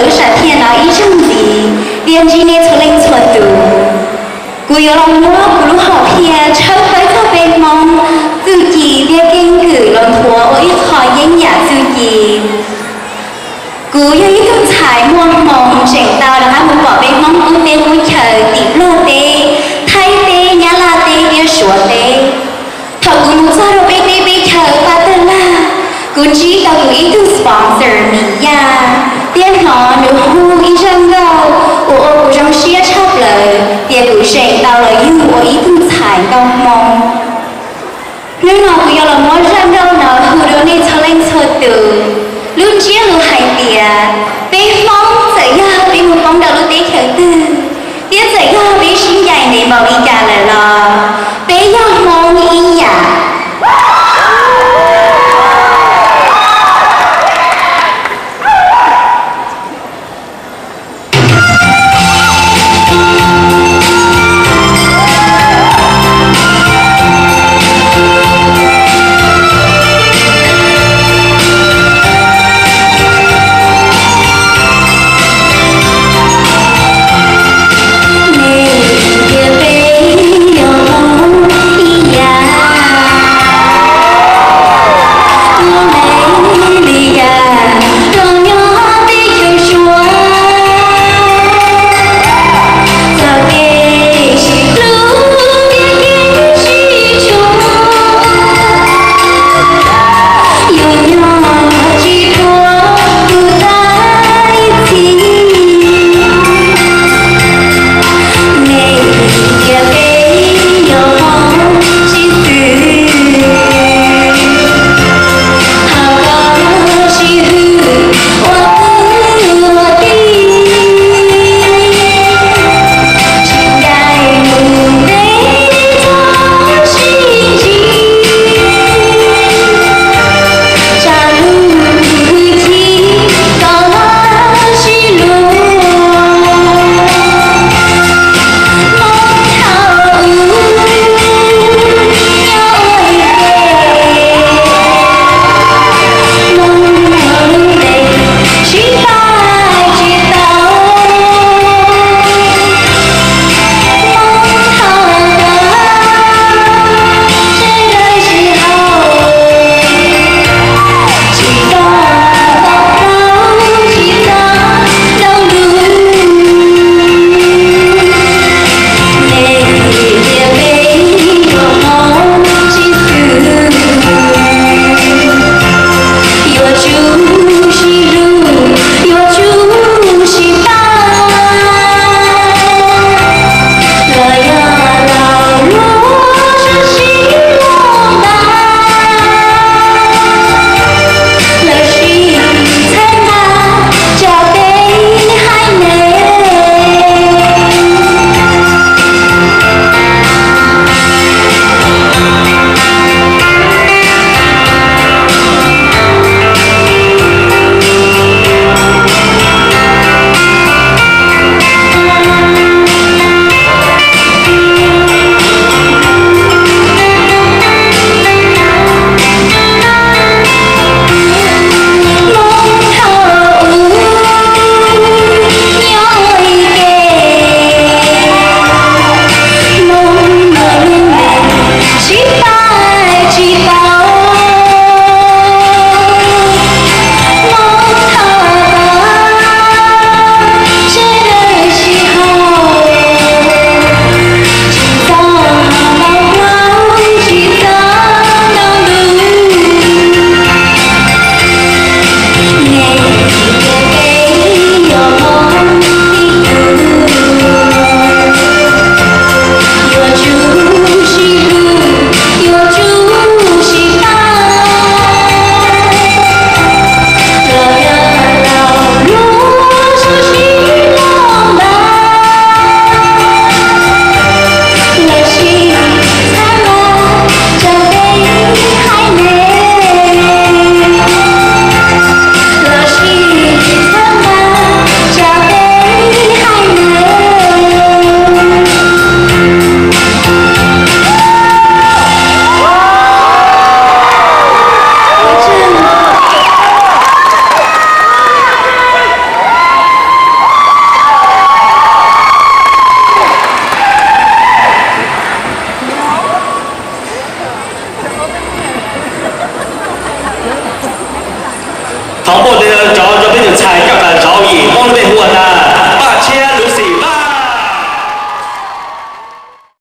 lub sam thiaj no ib zaug ntxiv, thiab ntsib nej txhua leej txhua tus. Kuv yuav los muab kuv lub hom phiaj tshawb fawb txog peb Hmoob txuj ci thiab keeb kwm los nthuav ua ib qho yeeb yam txuj ci. Kuv yog ib tug ntxhais muaj hmoo tseem tau rov qab mus pom peb Hmoob qub teb qub chaw tim Nplog teb, Thaib teb, Nyab Laj teb thiab Suav teb. Thaum kuv mus txog rau peb teb peb chaw pab tawg lag, kuv ntsib tau kuv ib tug sponsor Mis Yaj, thiab hnov nws hu ib zaj nkauj uas ua kuv zoo siab tshaj plaws tias kuv zeem tau los yug ua ib tug ntxhais nkauj Hmoob. Hnub no kuv yuav los muab zaj nkauj no hu rau nej txhua leej txhua tus. Lub ntsiab lus hais tias, peb Hmoob txawm yog peb mus poob rau lub teb chaws twg, thiab txawm yog peb sib ncaim ntev npaum li cas lawm los peb yog Hmoob ib yam. Nej tias peb yog Hmoob ib yam. Thov npauj tes zov rau peb tus ntxhais coj kom zov yim Hmoob lub